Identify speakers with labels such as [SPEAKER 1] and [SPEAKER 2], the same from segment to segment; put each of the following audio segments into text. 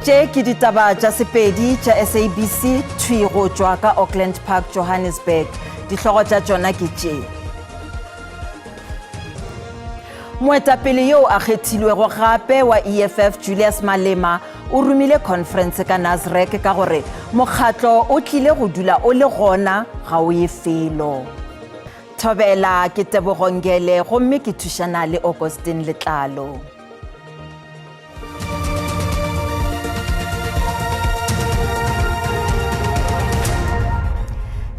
[SPEAKER 1] Tše ke ditaba tša Sepedi tša SABC thwi go tšwa ka Auckland Park, Johannesburg. Dihlogo tša tšona ke tše. Moetapele yo a kgethilwego gape wa EFF Julius Malema o romile khonferense ka Nasrec ka gore mokgatlo o tlile go dula o le gona ga o ye felo. Thobela ke Tebogo Ngele gomme ke thušana le Augustine Letlalo.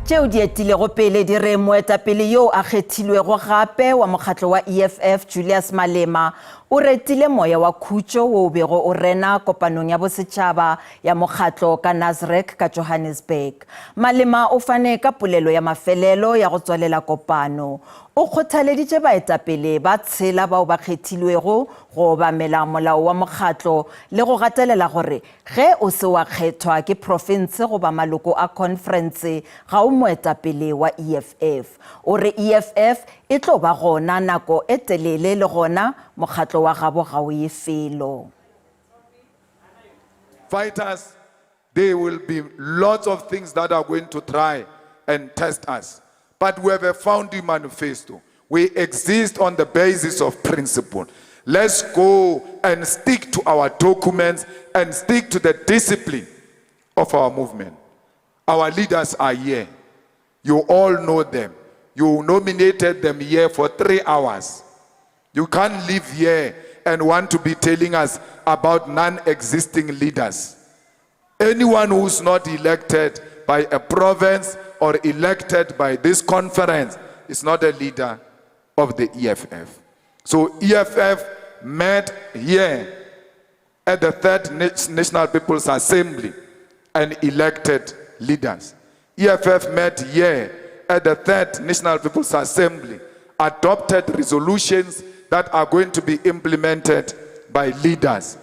[SPEAKER 1] Tšeo di etilego pele di re moetapele yoo a kgethilwego gape wa mokgatlo wa EFF Julius Malema o retile moya wa khutšo wo o bego o rena kopanong ya bosetšhaba ya mokgatlo ka Nasrec ka Johannesburg. Malema o fane ka polelo ya mafelelo ya go tswalela kopano. O kgothaleditše baetapele ba tshela bao ba kgethilwego go obamela molao wa mokgatlo le go gatelela gore ge o se wa kgethwa ke profense goba maloko a khonferense ga o moetapele wa EFF. O re EFF e tlo ba gona nako e telele le gona mokgatlo wa gabo ga o ye felo.
[SPEAKER 2] Fighters, there will be lots of things that are going to try and test us. But we have a founding manifesto. We exist on the basis of principle. Let's go and stick to our documents and stick to the discipline of our movement. Our leaders are here. You all know them. You nominated them here for three hours. You can't live here and want to be telling us about non existing leaders. Anyone who's not elected by a province or elected by this conference is not a leader of the EFF. So EFF met here at the Third National People's Assembly and elected leaders. EFF met here at the Third National People's Assembly, adopted resolutions that are going to be implemented by leaders.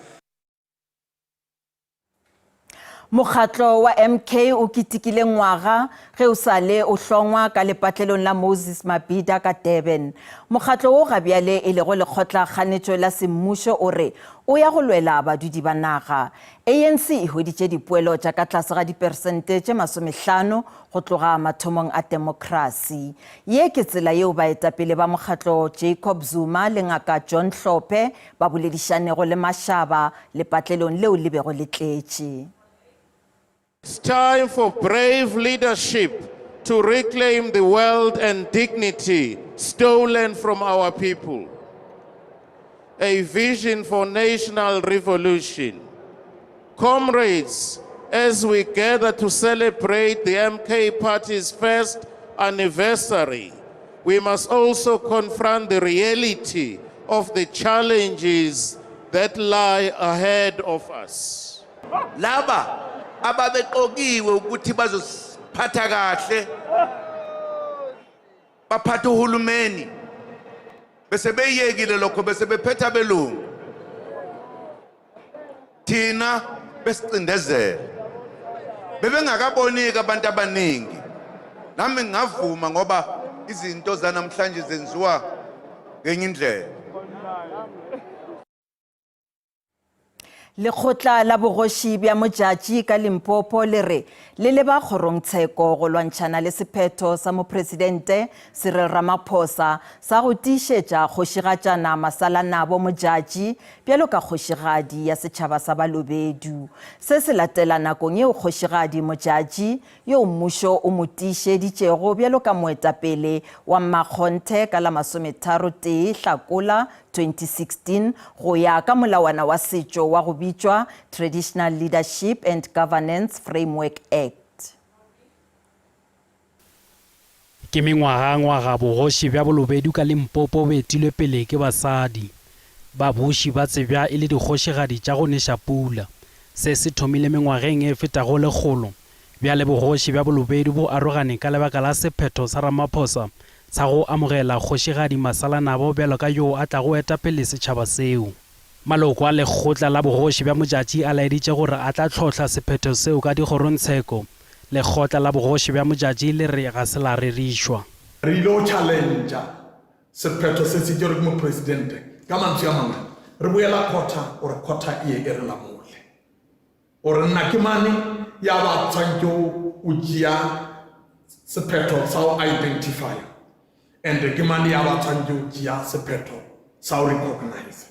[SPEAKER 1] Mokgatlo wa MK o ketekile ngwaga ge o sa le o hlongwa ka lepatlelong la Moses Mabhida ka Durban. Mokgatlo wo ga bjale e lego lekgotla kganetšo la semmušo o re o ya go lwela badudi ba naga. ANC e hweditše dipoelo tša ka tlase ga diperesente tše masomehlano go tloga mathomong a temokrasi. Ye ke tsela yeo baetapele ba mokgatlo Jacob Zuma le Ngaka John Hlophe ba boledišanego le mašaba lepatlelong leo le bego le tletše.
[SPEAKER 3] It's time for brave leadership to reclaim the world and dignity stolen from our people. A vision for national revolution. Comrades, as we gather to celebrate the MK Party's first anniversary, we must also confront the reality of the challenges that lie ahead of us.
[SPEAKER 4] Laba ababeqokiwe ukuthi bazosiphatha kahle baphatha uhulumeni bese beyekile lokho bese bephetha abelungu thina besicindezela bebengakaboniki abantu abaningi nami ngavuma ngoba izinto zanamhlanje zenziwa ngenye indlela
[SPEAKER 1] Lekgotla la bogoši bja Modjadji ka Limpopo le re le leba kgorongtsheko go lwantšhana le sephetho sa Mopresidente Cyril Ramaphosa sa go tiišetša Kgošigatšana Masalanabo Modjadji bjalo ka kgošigadi ya setšhaba sa Balobedu. Se se latela nakong yeo Kgošigadi Modjadji, yo mmušo o mo tiišeditšego bjalo ka moetapele wa mmakgonthe ka la masometharotee Hlakola 2016 go ya ka molawana wa setšo wa go bitšwa Traditional Leadership and Governance Framework Act.
[SPEAKER 5] Ke mengwagangwaga bogoši bja Bolobedu ka Limpopo bo etilwe pele ke basadi. Babuši ba tsebja e le dikgošigadi tša go neša pula. Se se thomile mengwageng e fetago lekgolo. Bjale bogoši bja Bolobedu bo arogane ka lebaka la sephetho sa Ramaphosa sa go amogela Kgošigadi Masalanabo bjalo ka yoo a tlago eta pele setšhaba seo. Maloko a lekgotla la bogoši bja Modjadji a laeditše gore a tla hlohla sephetho seo ka dikgorongtsheko. Lekgotla la bogoši bja Modjadji le re ga se la rerišwa.
[SPEAKER 6] Re ile go challengea sephetho se se tšerwe ke mopresidente. Ka mantswe a mangwe, re boela khotha gore khotha e ye e re lamole. Gore nna ke mane ya ba tshwantše o tšea sephetho sa go identifya and ke mane ya ba tshwantše o tšea sephetho sa go recognize.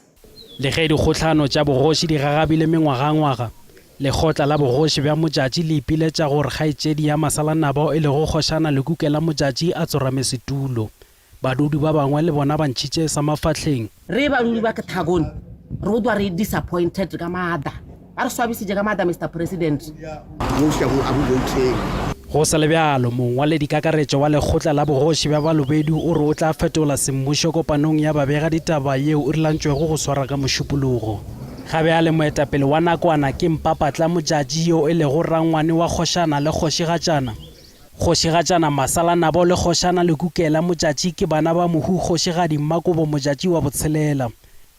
[SPEAKER 5] Le ge dikgohlano tša bogoši di gagabile mengwagangwaga, lekgotla la bogoši bja Modjadji le ipiletša gore kgaetšedi ya Masalanabo e lego Kgošana Lekukela Modjadji a tsorame setulo. Badudi ba bangwe le bona ba ntšhitše sa mafahleng.
[SPEAKER 7] Re badudi ba Kthagoni re go twa re disappointed ka maatla. Ba re swabisitše ka maatla Mister President.
[SPEAKER 8] Bogoši a bo voutele.
[SPEAKER 5] Go sa le bjalo, mongwaledikakaretšo wa lekgotla la bogoši bja Balobedu o re o tla fetola semmušo kopanong ya babegaditaba yeo e rulantšwego go swara ka Mošupologo. Ga bjale moetapele wa nakwana ke Mpapatla Modjadji yo e lego rangwane wa kgošana le kgošigatšana. Kgošigatšana Masalanabo le Kgošana Lekukela Modjadji ke bana ba mohu Kgošigadi Mmakobo Modjadji wa botshelela.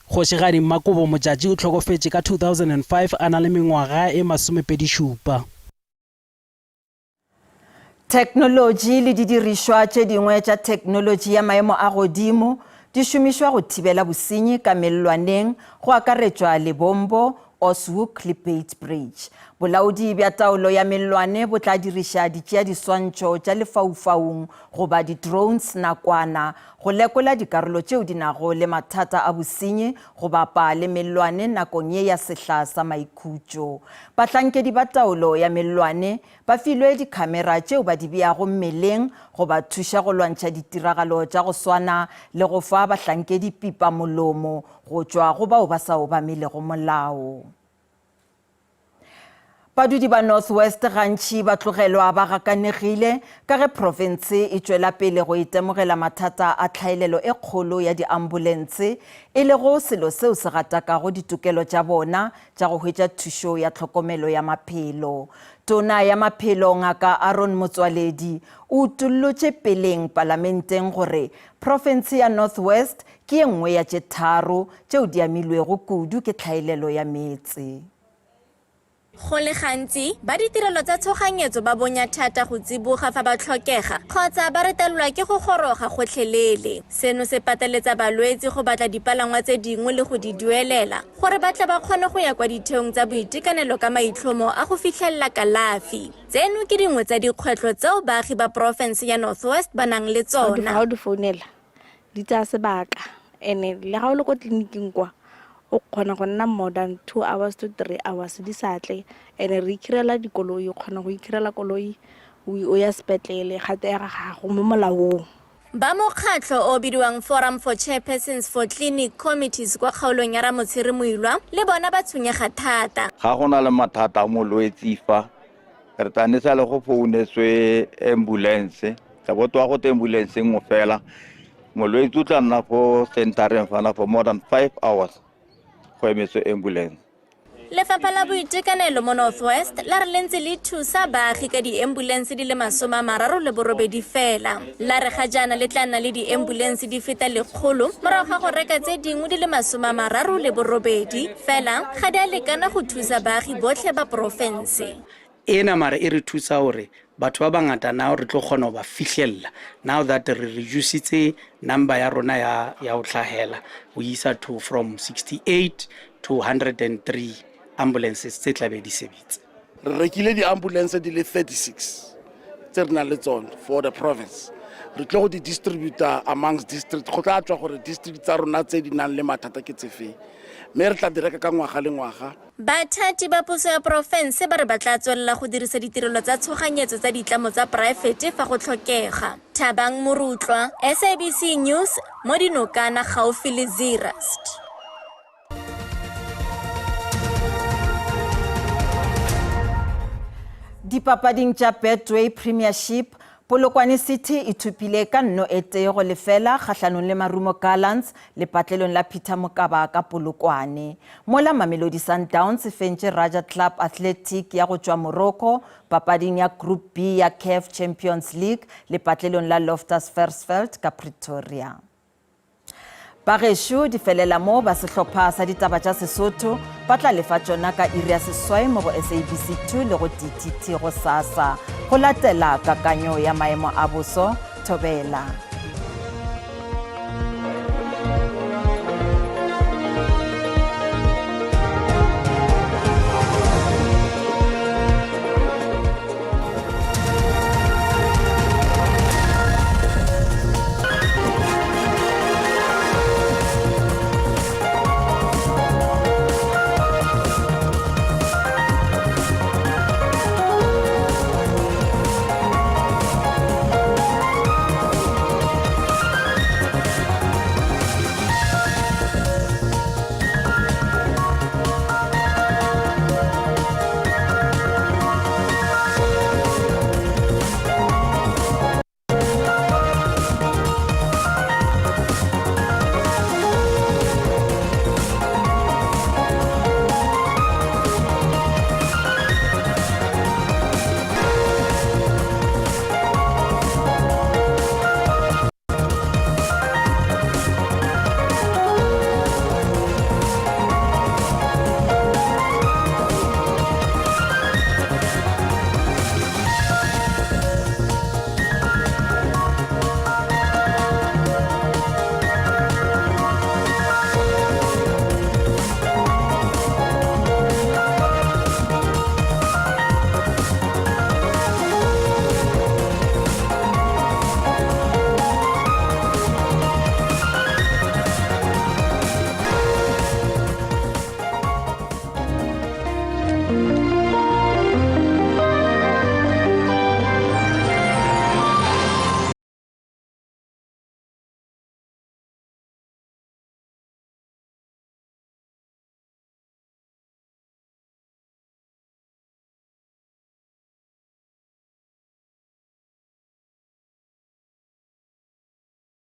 [SPEAKER 5] Kgošigadi Mmakobo Modjadji o hlokofetše ka 2005 a na le mengwaga e masomepedišupa.
[SPEAKER 1] Theknolotši le didirišwa tše dingwe tša theknolotši ya maemo a godimo di šomišwa go thibela bosenyi ka mellwaneng, go akaretšwa Lebombo, Oshoek le Beitbridge. Bolaodi bja taolo ya mellwane bo tla diriša ditšeadiswantšho tša lefaufaung goba di-drones nakwana go lekola dikarolo tšeo di nago le mathata a bosenyi go bapa le mellwane nakong ye ya sehla sa maikhutšo. Bahlankedi ba taolo ya mellwane ba filwe dikhamera tšeo ba di beago mmeleng go ba thuša go lwantšha ditiragalo tša go swana le go fa bahlankedi pipa molomo go tšwa go bao ba sa obamelego molao. Badudi ba North West gantši ba tlogelwa ba gakanegile ka ge profense e tšwela pele go itemogela mathata a tlhaelelo e kgolo ya diambulense, e lego selo seo se gatakago ditokelo tša bona tša go hwetša thušo ya tlhokomelo ya maphelo. Tona ya Maphelo Ngaka Aaron Motsoaledi o utollotše peleng palamenteng gore profense ya North West ke ye nngwe ya tše tharo tšeo di amilwego kudu ke tlhaelelo ya meetse.
[SPEAKER 9] Go le gantsi, ba ditirelo tsa tshoganyetso ba bonya thata go tsiboga fa ba tlhokega kgotsa ba retelelwa ke go goroga gotlhelele. Seno se pateletsa balwetse go batla dipalangwa tse dingwe le go di duelela gore ba tle ba kgone go ya kwa ditheong tsa boitekanelo ka maitlhomo a go fitlhelela kalafi. Tseno ke dingwe tsa dikgwetlho tseo baagi ba porofense ya North West ba nang le tsona.
[SPEAKER 10] Ga o di founela di tsaya sebaka and-e le ga o le ko tleliniking kwa o kgona go nna more than 2 hours to 3 hours di sa tle and-e re ikhirela dikoloi o kgona go ikhirela koloi o ya sepetlele kgato ya gago mo molaong.
[SPEAKER 9] Ba mokgatlho o bidiwang Forum for Chairpersons for Clinic Committees kwa kgaolong ya Ramotshere Moilwa le bona ba tshwenyega thata.
[SPEAKER 11] Ga go na le mathata a molwetsi fa, re tla ne sa le go founetswe ambulance, tla bo twa go te ambulance nngwe fela, molwetsi o tla nna fo centereng fana for more than 5 hours go emetswe ambulance.
[SPEAKER 9] Lefapha la Boitekanelo mo North West la re le ntse le thusa baagi ka diembulense di le 38 fela. La re ga jaana le tla nna le diembulense di feta lekgolo morago ga go reka tse dingwe di le 38 fela ga di a lekana go thusa baagi botlhe ba porofense.
[SPEAKER 12] Ena mara e re thusa gore batho ba bangata now re tlo kgona go ba fihlelela now that re reducitse number ya rona ya, ya go tlhagela go isa to from 68 to 103 ambulances tse tlabe di sebetsa.
[SPEAKER 13] Re rekile di-ambulance di le 36 tse re nang le tsone for the province. Re tlo go di distributor amongst district, go tla tswa gore district tsa rona tse di nang le mathata ke tse feng, mme re tla di reka ka ngwaga le ngwaga.
[SPEAKER 9] Bathati ba puso ya porofense ba re ba tla tswelela go dirisa ditirelo tsa tshoganyetso tsa ditlamo tsa poraefete fa go tlhokega. Thabang Morutlwa, SABC News, mo Dinokana gaufi le Zeerust.
[SPEAKER 1] Dipapading tša Betway Premiership, Polokwane City e thopile ka nno e tee go lefela kgahlanong le Marumo Gallants lepatlelong la Peter Mokaba ka Polokwane. Mola Mamelodi Sundowns e fentše Raja Club Athletic ya go tšwa Morocco papading ya Group B ya CAF Champions League lepatlelong la Loftus Versfeld ka Pretoria. Bagešo di felela mo ba sehlopha sa ditaba tša Sesotho ba tla lefa tšona ka iri ya seswai mo go SABC 2 le go DTT gosasa. Go latela kakanyo ya maemo a boso, thobela.